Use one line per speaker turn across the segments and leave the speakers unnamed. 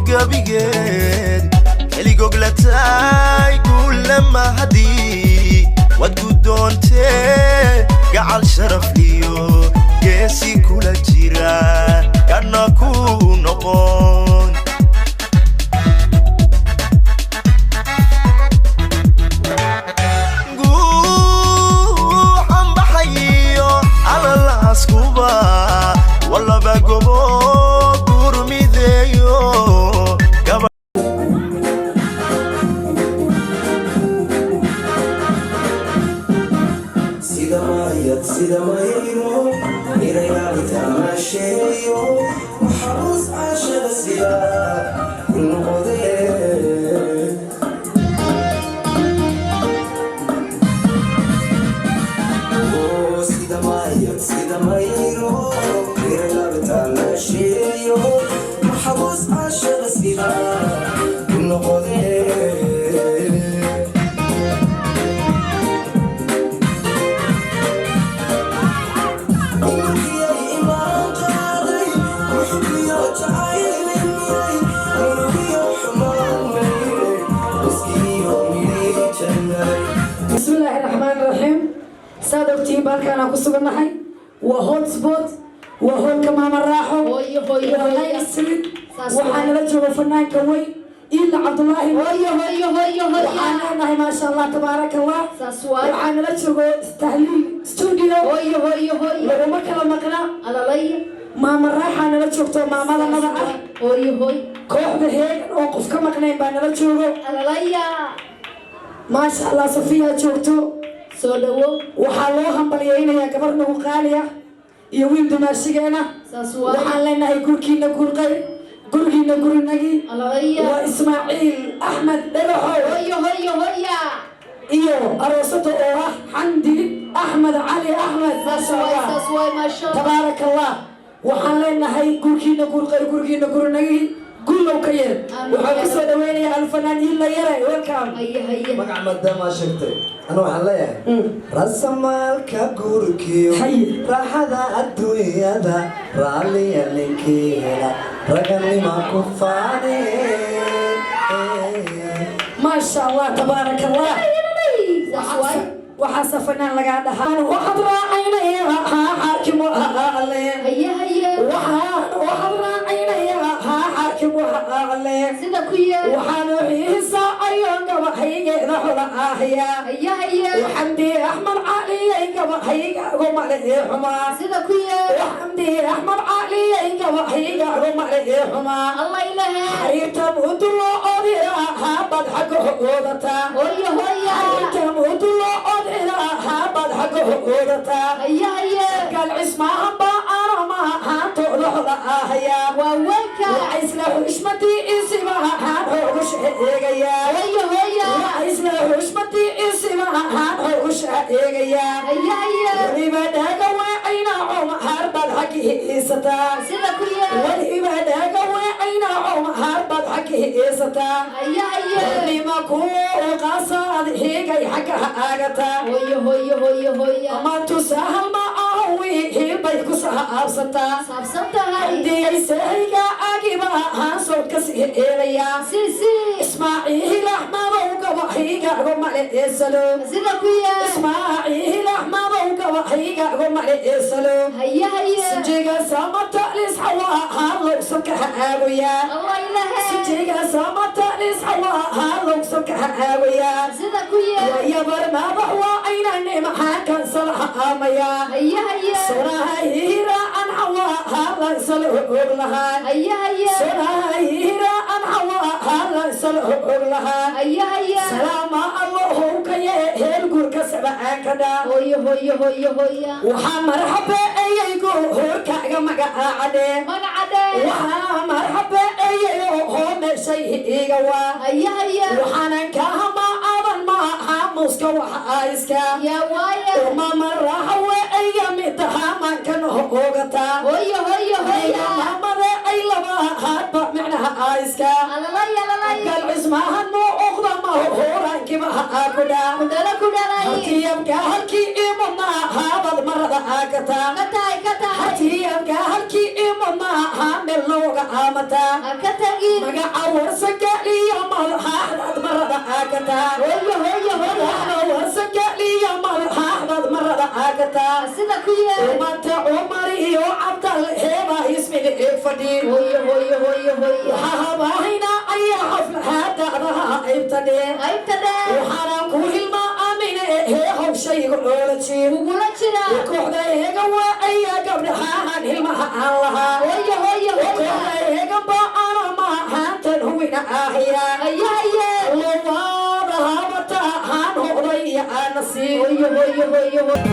Gabigeed keligoglatay guulama haddii waad guddoontee, gacal sharafliyo geesi kula jira gadhna ku noqon. Guuxan baxayo alalaaskuba walaba gobo gurmideeyo.
Sida mayad, sida mayro mirayaalitaamaasheeyo, maxabuus caashada sida ku noqodee. Sida mayad, sida mayro mirayaalitaamaasheeyo, maxabuus caashada sida ku noqodee.
Bismillaahi raxmaani raxiim. Saad ogtihiin, halkaan aan ku sugannahay waa hotspot, waa hoolka Maama Raaxo.
Hooyo, hooyo,
waa
hooyo.
Line Street.
Saas
waxaa
waay.
Nala jooga fanaanka weyn Iila Cabdulaahi.
Hooyo, hooyo, hooyo, hooyo.
Waxaan leenahay, maasha Allah, tabaaraka Allah.
Saas waay.
Waxaa nala joogo Tahliil Studio.
Hooyo, hooyo, hooyo.
Laguma kala maqna.
Alalaya.
Maama Raaxaa nala joogto, maamada nada ah.
Hooyo, hooyo.
Kooxda Heegan oo qof ka maqnayn baa nala joogo.
Alalaya.
Maasha Allah, Safiyaa joogto.
Soo dhawow.
Waxaa loo hambalyaynayaa gabar nagu qaali ah iyo wiil dumaashigeena.
Saas waay.
Waxaan leenahay, gurkiina gurqay, gurigiina gurinagii.
Alalaya.
Waa Ismaaciil Axmed Dhagaxow.
Hooyo, hooyo, hooya.
Iyo aroosada oo ah Xamdi Axmed Cali Axmed.
Saas
maasha
waay.
Allah.
Saas waay, maasha Allah.
Tabaaraka Allah. Waxaan leenahay, gurkiina gurqay, gurigiina gurinagii, gullow ka yeel.
Amiin.
Waxaan kusoo dhaweynayaa alfanaan Iila Yare. Welcome.
Haye, haye.
Magac maadaamaa sheegtay, anu waxaan leeyahay rasamaalka guurkiyo
Haye.
raaxada adduunyada, raalliya ninkeeda, raganima ku faane.
Maasha Allah, tabaaraka Allah.
Saas waay.
Waxaase fanaan lagaa dhahaa, waxaad raacaynaya xaakim alle.
Haye, haye.
Waxaad raacaynaya xaakim alle.
Sida ku yeel.
Waxaanu xiisaacayo gabahaygeeda xula ahya.
Haye, haye.
Waxamdi Axmed Caliyay gabahaygagu male xumaa.
Sida ku yeel.
Waxamdi Axmed Caliyay gabahaygagu male xumaa.
Allah ilaha.
Xariirta muduloo odila haabad xagga hogoodataa.
Hooyo, hooya.
Xariirta muduloo odila haabad xagga hogoodataa.
Haye, haye.
Gaal cismaahan baa aanama haantooda xola ahaya.
Waa welka.
Waa isla xushmadii isimahaan hoogu sheegayaa.
Hooyo, hooya.
Waa isla xushmadii isimahaan hoogu sheegayaa.
Haye, haye.
Weliba dhaaga weecayna cumahar baad xaggiisataa.
Sida ku yeel.
Weliba dhaaga weecayna cumahar baad xaggiisataa.
Haye, haye.
Nima kuu qasaad xigay xagga aagataa.
Hooyo, hooyo, hooyo, hooya.
Ama tusahal ma aho wiil bay ku saabsantaa.
Saabsan tahay.
Handiyaysahiga agiba ahaan soodka sii eelayaa.
Si si.
Ismaaciil Axmedow gabaxaygago male eesalo.
Sida ku yeel.
Ismaaciil Axmedow gabaxaygago male eesalo.
Haye, haye.
Sijiga samatalis xawaahaan lowsanka haagoyaa.
Allah ilaha.
Sijiga samatalis xawaahaan lowsanka haagoyaa.
Sida ku yeel.
Wayabar maabax waa aynan maxaan kansala haamayaa.
Haye, haye.
Sonaha an xawaahaan la isla og lahaa.
Haye, haye.
Sonaha an xawaahaan la isla og lahaa.
Haye, haye.
Salaama Allahu ka yee heel guurka sabcaanka dhaa.
Hooyo, hooyo, hooyo, hooya.
Waxaa marxabe eyaygu hoorkaaga magacaacadhe.
Magaca dhee.
Waxaa marxabe eyayo hoo meeshay iiga waa.
Haye, haye.
Waxaanan ka hamaa aadan maaha muuska waxa iska.
Yaa waaye.
Mama raaxa weeya midaha maankan hoogataa.
Hooyo, hooyo, hooya.
Maamade ay laba haadba micnaha iska.
Alalaya, alalaya.
Gal cismaahan muu oqda ma horaankiba kudhaa.
Ku dhala, ku dhalay.
Hartiyabka halkii imadnaa haabad marada aagataa.
Ka tahay, ka tahay.
Hartiyabka halkii imadnaa haa meel. meel looga aamataa.
Ha ka tagin.
Magaca warsagaliyo madaxaxdad marada aakataa.
Hoyo hoyo hoya.
Madaxda warsagaliyo madaxaxdad marada aakataa.
Sida ku yeel.
Umanta Cumar iyo Cabdal heeba ismiga eeg fadhi.
Hoyo hoyo hoyo hoya.
Waxaa habaahayna ayaa xaflahaadaadaha aybta dhee.
Qaybta dheer.
Waxaanaan ku hilmaa aamine hee hawshayga coolaji.
Kugula jira.
Kooxda eega waa ayaa gabdhaxaahan hilmaha aan lahaa.
Hoyo hoyo hoya.
Kooxda eegan baa ana maahaantan huwina aahiya.
Haye haye.
Lowaada habata haan hoqday iyo aana sii.
Hoyo hoyo hoyo hoyo.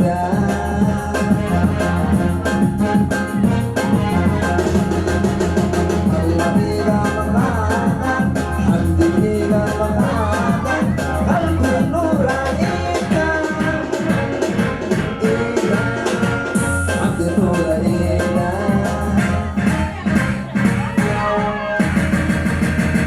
Yeah.